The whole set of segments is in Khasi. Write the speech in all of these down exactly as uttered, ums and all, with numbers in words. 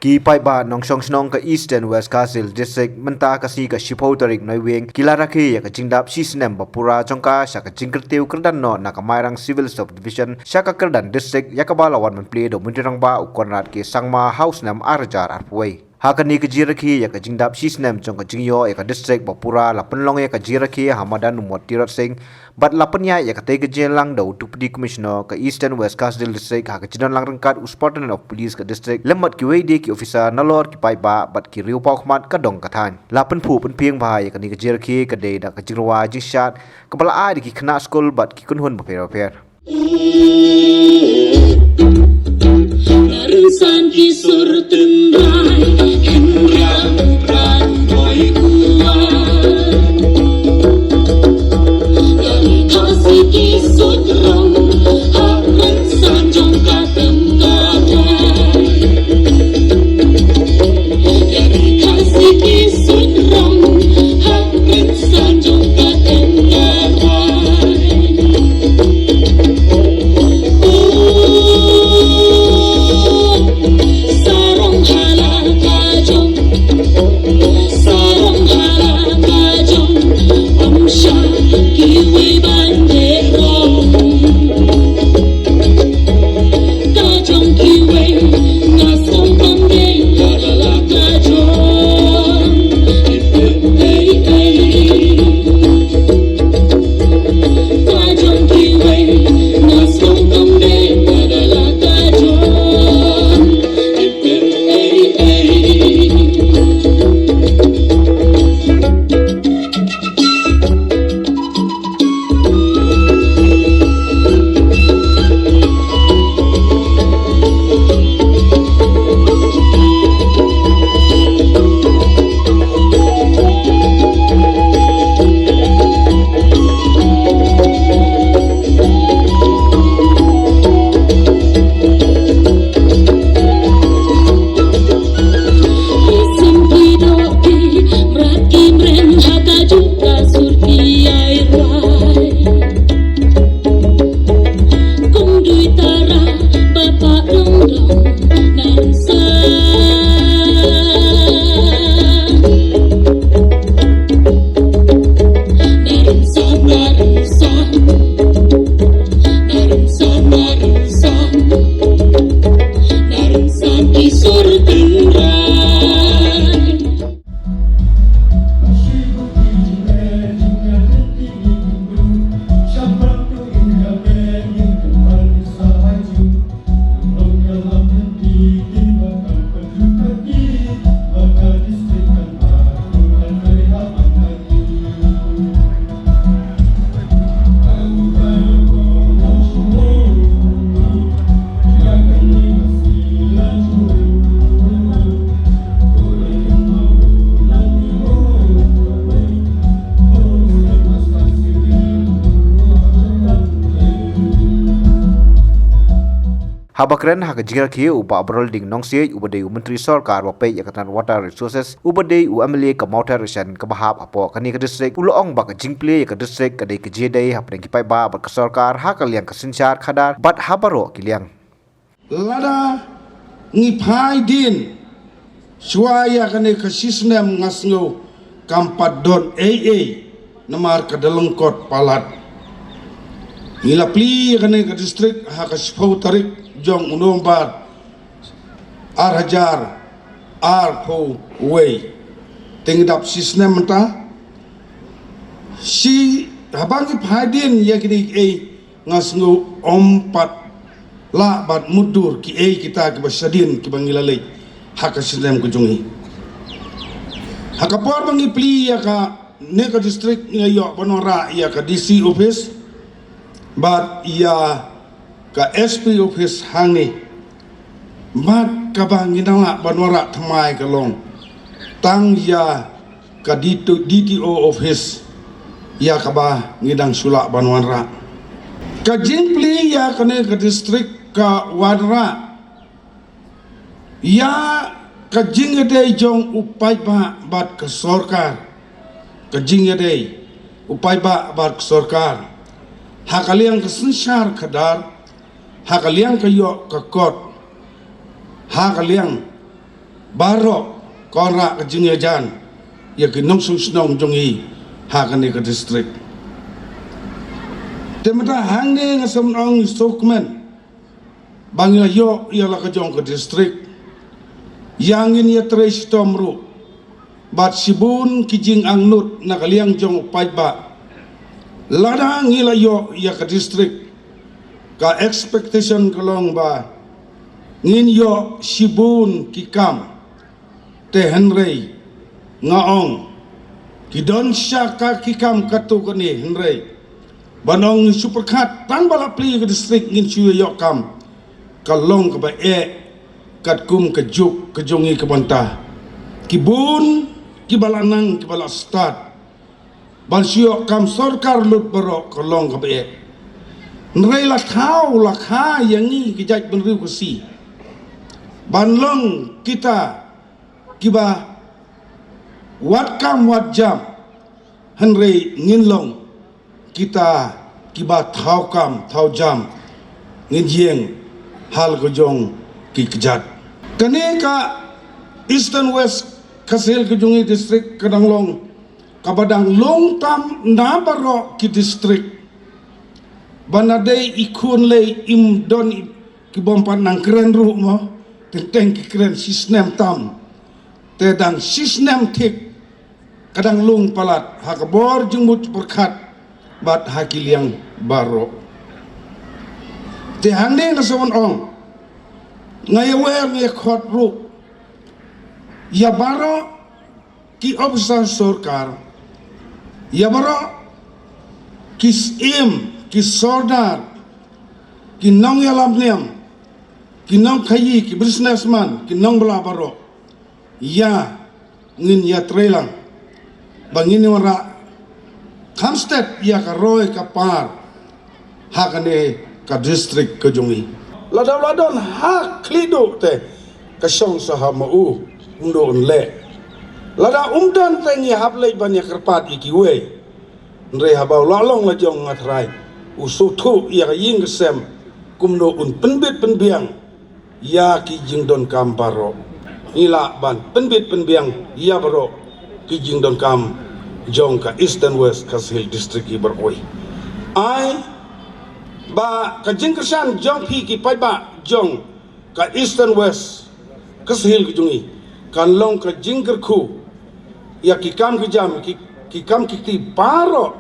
Ki paidbah nongshong shnong ka Eastern West Khasi Hills District mynta ka sngi ka shiphew tarik Naiwieng ki la rakhe ïa ka jingdap shi snem ba pura jong ka sha ka jingkyrtiew kyrdan noh na ka Mairang Civil Subdivision sha ka kyrdan district, ïa kaba la wan ban plie da u Myntri Rangbah u Conrad K Sangma ha u snem ar hajar arphew wei. Ha kane ka jingrakhe ïa ka jingdap shi snem jong ka jingïoh ïa ka district ba pura la pynlong ïa ka jingrakhe ha madan u Mot Tirot Sing, bad la pynïaid ïa katei ka jingïalang da u Deputy Commissioner ka Eastern West Khasi Hills District ha ka jingdon lang ryngkat u Superintendent of Police ka district lem bad kiwei de ki officer nalor ki paidbah bad ki riewpawkhmat ka dong ka thaiñ. La pynphuh pynphieng bha ïa kane ka jingrakhe ka dei da ka jingrwai jingshad kaba la ai da ki khynnah skul bad ki kynhun bapher bapher. Haba kren ha ka jingrakhe u Bah Barolding Nongsiej uba dei u Myntri Sorkar ba peit ïa ka tnat Water Resources, uba dei u M L A ka Mawthar Ïashem kaba hap hapoh kane ka district, u la ong ba ka jingplie ïa ka district ka dei ka jingïadei hapdeng ki paidbah bad ka sorkar ha ka liang ka synshar khadar bad ha baroh ki liang. Lada ngi phai dien shuwa ïa kane ka shi snem nga sngew kam pat don ei ei namar ka da lyngkot palat. Ngi la plie ïa kane ka district ha ka shiphew tarik jong u November ar hajar arphew wei. Te ngi dap shi snem mynta. Shi haba ngi phai dien ïa kine kiei nga sngew ym pat lah ban mutdur kiei kita kiba shadien kiba ngi la leit ha ka shi snem ka jong ngi. Ha ka por ba ngi plie ïa kane ka district ngi ïoh ban wanrah ïa ka D C office bad ïa ka S P office hangne. Bad kaba ngi dang lah ban wanrah thymmai ka long tang ïa ka D T O office ïa kaba ngi dang shu lah ban wanrah. Ka jingplie ïa kane ka district ka wanrah ïa ka jingïadei jong u paidbah bad ka sorkar. Ka jingïadei u paidbah bad ka sorkar ha ka liang ka synshar khadar, ha ka liang ka ïoh ka kot, ha ka liang Baroh ka wanrah ka jingïajan ïa ki nongshong shnong jong ngi ha kane ka district. Te mynta hangne nga sngewbha ong ïa u sngewkmen ba ngi la ïoh ïa la ka jong ka district. Ïa ngin ïatrei shitom ruh bad shibun ki jingangnud na ka liang jong u paidbah. Lada ngi la ïoh ïa ka district, ka expectation ka long ba ngin ïoh shibun ki kam. Te hynrei nga ong ki don sha ka ki kam katto katne, hynrei ban ong ngi shu pyrkhat tang ba la plie ka district ngin shu ïoh kam, ka long kaba eh. Katkum ka juk ka jong ngi ka bynta ki bun kiba la nang kiba la stad ban shu ïoh kam sorkar lut baroh ka long kaba eh. Hynrei la thaw la kha ïa ngi ki jaitbynriew Khasi ban long kita kiba wat kam wat jam, hynrei ngin long kita kiba thaw kam thaw jam, ngin ïeng ha la ka jong ki kjat. Kane ka Eastern West Khasi Hills ka jong ngi district ka dang long kaba dang long tam na baroh ki district. Ba na dei i khun lei im don i ki bym pat nang kren ruh mo, teng teng ki kren shisnem tam. Te dang shisnem thik ka dang long palat ha ka bor jingmut pyrkhat bad ha ki liang baroh. Te hangne nga sngewbha ong, nga ïa wer nga ïa khot ruh ïa baroh ki ophisar sorkar, ïa baroh ki syiem, ki sordar, ki nongïalam niam, ki nongkhaïi, ki businessman, ki nongbylla baroh. Ïa ngin ïatreilang ba ngin wanrah kham stet ïa ka roi ka par ha kane ka district ka jong ngi. Lada u la don ha khlieh duh te ka shong sha ha ma u, um duh un leh. Lada um don te ngi hap leit ban ïa kyrpad ïa kiwei. Hynrei haba u la long la jong nga trai, u sngewthuh ïa ka ïing ka sem kumno un pynbit pynbiang ïa ki jingdonkam baroh. Ngi lah ban pynbit pynbiang ïa baroh ki jingdonkam jong ka Eastern West Khasi Hills District hi baroh. Ai ba ka jingkyrshan jong phi ki paidbah jong ka Eastern West Khasi Hills ka jong ngi kan long ka jingkyrkhu ïa ki kam ki jam, ki, ki kam ki kti baroh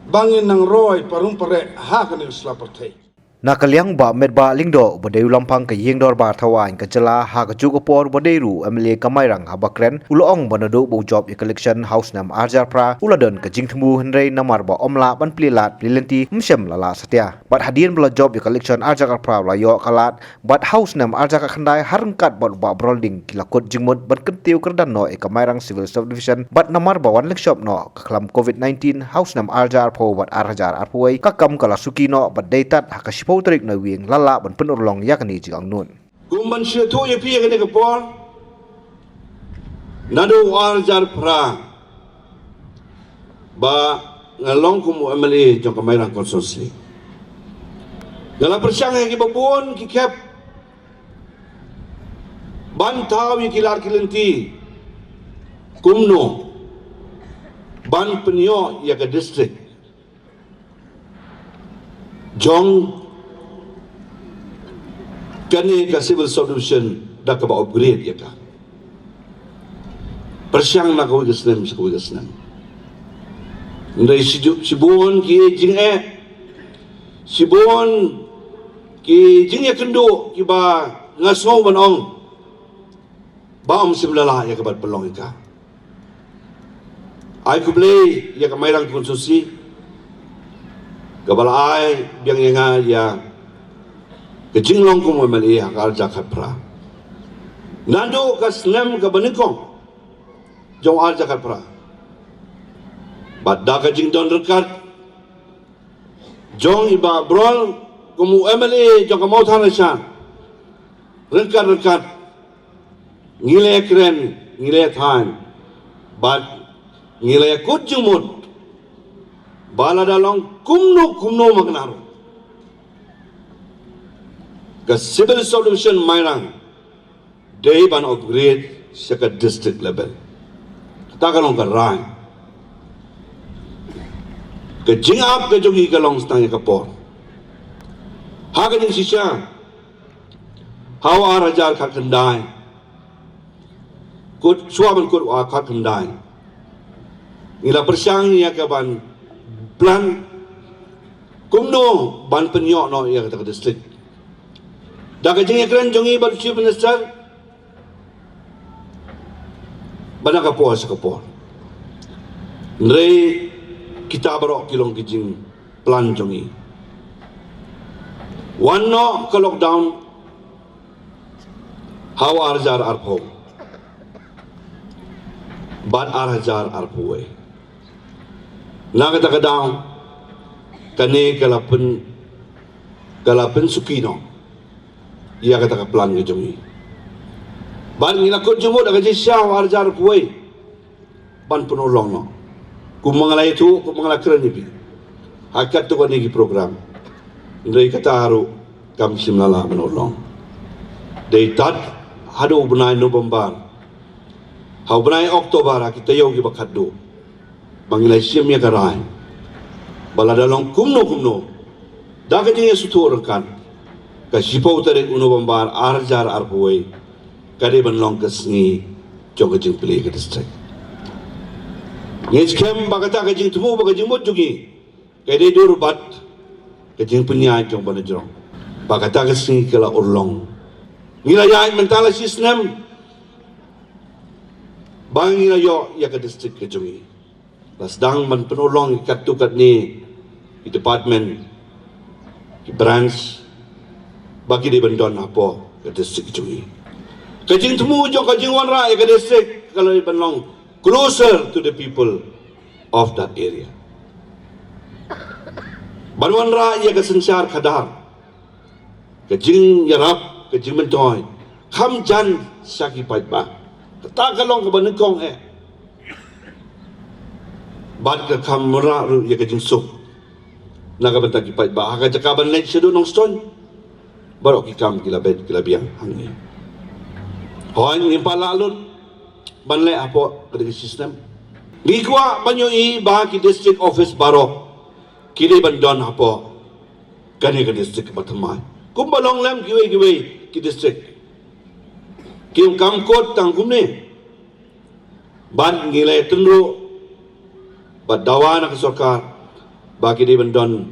ba ngin nang roi parum pareh ha kane ka sla pyrthei. Na ka liang Bah Metbah Lyngdoh ba dei u lamphang ka ïing dorbar thaw aiñ ka jylla ha ka juh ka por ba dei ruh u M L A ka Mairang haba kren u la ong ba naduh ba u jop ïa ka election ha u snem arhajar phra u la don ka jingthmu, hynrei namar ba ym lah ban plie lad plie lynti ym shym la lah satia. Bad hadien ba la jop ïa ka election arhajar phra u la ïoh ka lad, bad ha u snem arhajar khatkhyndai ha ryngkat bad u Bah Brolding ki la kut jingmut ban kyntiew kyrdan noh ïa ka Mairang Civil Subdivision, bad namar ba wan lyngshop noh ka khlam covid nineteen ha u snem arhajar arphew bad arhajar arphew wei, ka kam ka la suki noh bad dei tad ha ka shiphew tarik Naiwieng la lah ban pynurlong ïa kane jingangnud. Kum ban shu ïathuh ïa phi ïa kane ka por, naduh arhajar phra ba nga long kum u M L A jong ka Mairang constituency, nga la pyrshang ïa kiba bun ki khep ban thaw ïa ki lad ki lynti kumno ban pynïoh ïa ka district jong kane ka civil subdivision da kaba upgrade ïa ka. Pyrshang na kawei ka snem sha kawei ka snem. Hynrei shi ju-, shibun ki jingeh, shibun ki jingïakynduh kiba nga sngew ban ong ba ym shym la lah ïa ka ban pynlong ïa ka. Ai khublei ïa ka Mairang constituency kaba la ai biang ïa nga ïa ka jinglong kum u M L A ha ka arhajar khatphra. Naduh ka snem kaba nyngkong jong u arhajar khatphra, bad da ka jingdon ryngkat jong i Bah Brol kum u M L A jong ka Mawthadraishan, ryngkat ryngkat ngi la kren, ngi la thaiñ, bad ngi la kut jingmut ba lada long kumno kumno ma kane ruh, ka civil subdivision Mairang dei ban upgrade sha ka district level. Kata ka long ka rai. Ka jingap ka jong ngi ka long tang ïa ka por. Ha ka jingshisha, ha u ar hajar khatkhyndai, kut, shuwa ban kut u ar khatkhyndai, ngi la pyrshang ïa ka ban plan kumno ban pynïoh noh ïa kata ka district. Da ka jingïakren jong ngi bad u Chief Minister, ba na ka por sha ka por. Hynrei kita baroh ki long ki jingplan jong ngi. Wan noh ka lockdown ha u ar hajar arphew bad ar hajar arphew wei. Na kata ka daw, kane ka la pyn, ka la pynsuki noh ïa kata ka plan ka jong ngi. Bad ngi la kut jingmut ha ka jingshisha u ar hajar arphew wei ban pynurlong noh. Kumba nga la ïathuh, kumba nga la kren ïa phi ha katto katne ki program. Hynrei kata ruh kam shym la lah ban urlong. Dei tad haduh u bnai November, ha u bnai October, ha ki taïew kiba khatduh, ba ngi la shim ïa ka rai ba lada long kumno kumno, da ka jingïasngewthuh ryngkat, ka shiphew tarik u November ar hajar arphew wei ka dei ban long ka sngi jong ka jingplie ka district. Ngi skhem ba kata ka jingthmu bad ka jingmut jong ngi ka dei dur bad ka jingpynïaid jong u bangjrong ba kata ka sngi ka la urlong. Ngi la ïaid mynta la shi snem ba ngi la ïoh ïa ka district ka jong ngi. La sdang ban pynurlong ïa katto katne ki department, ki branch, ba ki dei ban don hapoh ka district jong ngi. Ka jingthmu jong ka jingwanrah ïa ka district ka la dei ban long closer to the people of that area. Ban wanrah ïa ka synshar khadar, ka jingïarap, ka jingmyntoi, kham jan sha ki paidbah. Kata ka long kaba nyngkong eh. Bad ka kham wanrah ruh ïa ka jingsuk na ka bynta ki paidbah. Ha ka jaka ban leit shaduh Nongstoiñ, baroh ki kam ki la beit ki la biang hangne. Hooid, ngim pat lah lut ban leh hapoh kane ka system. Ngi kwah ban ïohi ba ki district office baroh ki dei ban don hapoh kane ka district kaba thymmai, kumba long lem kiwei kiwei ki district. Kim kam kut tang kumne. Bad ngi la ïatynruh bad dawa na ka sorkar ba ki dei ban don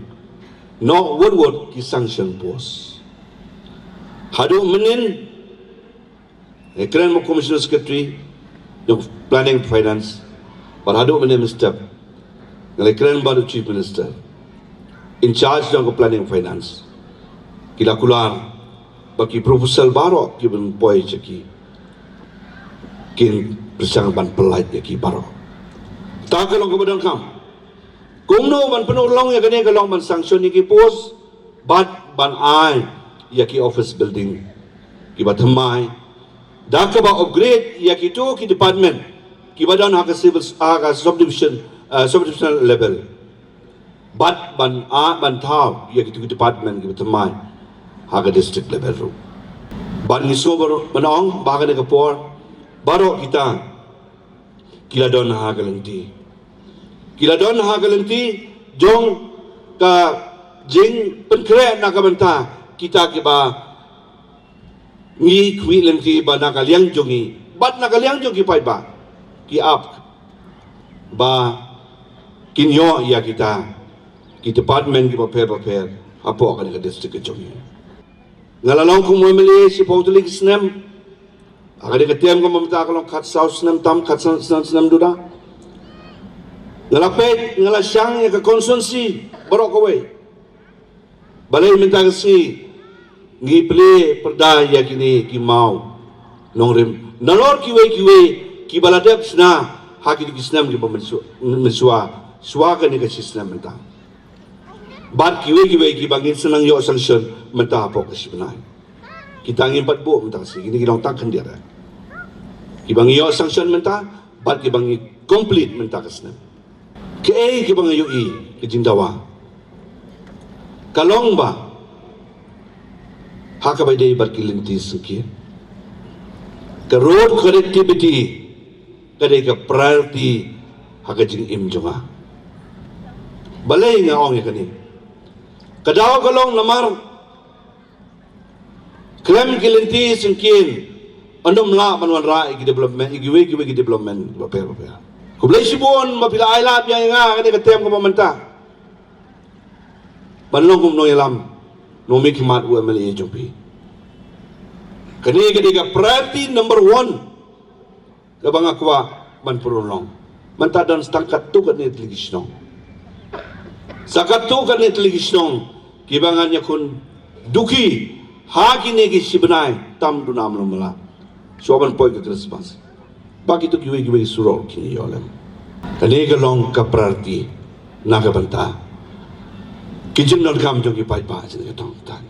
noh wut wut ki sanction post. Haduh mynnin, eh, kren bad u Commissioner Secretary jong Planning Finance, bad haduh mynne mynstep nga la kren bad u Chief Minister in charge jong ka Planning Finance, ki la kular ba ki proposal baroh ki ban poi sha ki, kin pyrshang ban pynlait ïa ki baroh. Ta ka long kaba donkam. Kumno ban pynurlong ïa kane ka long ban sanction ïa ki post bad ban ai ïa ki office building kiba thymmai, da kaba upgrade ïa kito ki department kiba don ha ka civil, ha ka subdivision, eh, subdivisional level. Bad ban, ah, ban thaw ïa kito ki department kiba thymmai ha ka district level ruh. Bad ngi sngew baroh, ban ong ba ha kane ka por baroh kita ki la don ha ka lynti. Ki la don ha ka lynti jong ka jingpynkhreh na ka bynta kita kiba ngi khmih lynti ba na ka liang jong ngi bad na ka liang jong ki paidbah ki ap ba kin ïoh ïa kita ki department kiba pher ba pher hapoh kane ka district ka jong ngi. Nga la long kum u M L A shiphew tylli ki snem. Ha kane ka term kaba mynta ka long khatsaw snem tam, khatsaw snem, snem duda. Nga la peit, nga la shang ïa ka constituency baroh kawei. Balei mynta ka sngi ngi plie pyrda ïa kine ki maw nongrim nalor kiwei kiwei kiba la dep shna ha kine ki snem kiba mynshuwa, mynshuwa, shuwa kane ka shi snem mynta. Bad kiwei kiwei kiba ngin sa nang ïoh sanction mynta hapoh ka shi bnai. Kita ngim pat buh mynta ka sngi, kine ki long tang khyndiat eh. Kiba ngi ïoh sanction mynta bad kiba ngi complete mynta ka snem. Kaei kaba nga ïohi ka jingdawa ka long ba ha kaba ïadei bad ki lynti syngkien, Ka road connectivity ka dei ka priority ha ka jingim jong nga. Balei nga ong ïa kane? Ka daw ka long namar khlem ki lynti syngkien, ym lah ban wanrah ïa ki development, ïa kiwei kiwei ki development bapher bapher. Khublei shibun ba phi la ai lad ïa nga ha kane ka term kaba mynta ban long kum u nongïalam, nongmihkhmat u M L A jong phi. Kane ka dei ka priority number one kaba nga kwah ban pynurlong. Mynta don sa katto katne tylli ki shnong, sa katto katne tylli ki shnong kiba ngan ïakhun duki ha kine ki shi bnai tam duna mlu mala. Shuwa ban poi ka Christmas, ba kito kiwei kiwei ki surok kin ïoh lem. Kane ka long ka priority na ka bynta ki jingdonkam jong ki paidbah jong ka thong Thailand.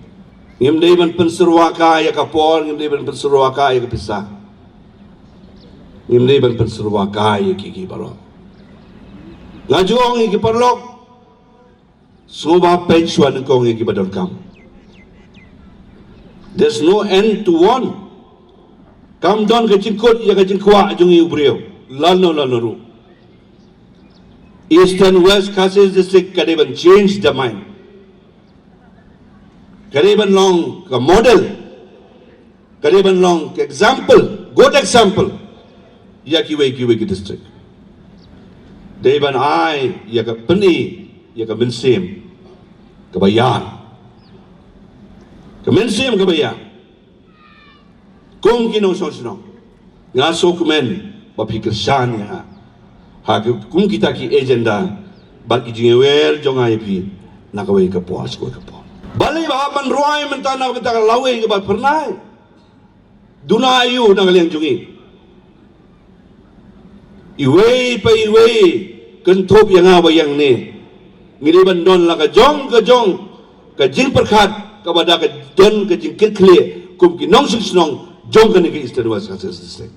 Ngim dei ban pynsyrwa kai ïa ka por, ngim dei ban pynsyrwa kai ïa ka pisa, ngim dei ban pynsyrwa kai ïa ki, ki baroh. Nga ju ong ïa ki paralok, sngewbha peit shuwa nyngkong ïa kiba donkam. There's no end to want. Kam don ka jingkut ïa ka jingkwah jong i u briew lano lano ruh. Eastern West Khasi District ka dei ban change the mind. Ka dei ban long ka model, ka dei ban long ka example, good example ïa kiwei kiwei ki district. Dei ban ai ïa ka pyni ïa ka mynsiem kaba ïar, ka mynsiem kaba ïar. Kum ki nongshong shnong, nga sngewkmen ba phi kyrshan ïa nga ha ki, kum kita ki agenda bad ki jingïawer jong nga ïa phi na kawei ka por sha kawei ka por. Balei ba hap ban rwai mynta na ka bynta ka lawei kaba phyrnai? Duna aïu na ka liang jong ngi? Iwei pa iwei kynthup ïa nga ba ïa ngi ne, ngi dei ban don la ka jong ka jong ka jingpyrkhat kaba da ka don ka jingkitkhlieh kum ki nongshong shnong jong kane ka Eastern West Khasi Hills District.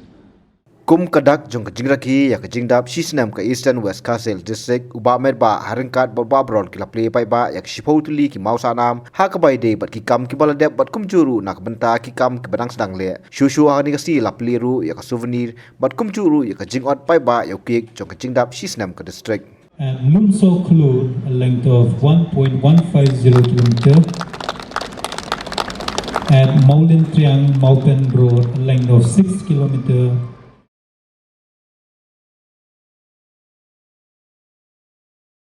Kum ka dak jong ka jingrakhe ïa ka jingdap shi snem ka Eastern West Khasi Hills District, u Bah Metbah ha ryngkat bad u Bah Bron ki la plie paidbah ïa ka shiphew tylli ki mawsahnam ha kaba ïadei bad ki kam kiba la dep bad kumjuh ruh na ka bynta ki kam kiba dang sdang leh. Shuh shuh ha kane ka sngi la plie ruh ïa ka souvenir bad kumjuh ruh ïa ka jingot paidbah ïa u cake jong ka jingdap shi snem ka district. At Lumsokhlur, a length of one point one five zero kilometer. At Mawlyntriang Mawpen Road, a length of six kilometer.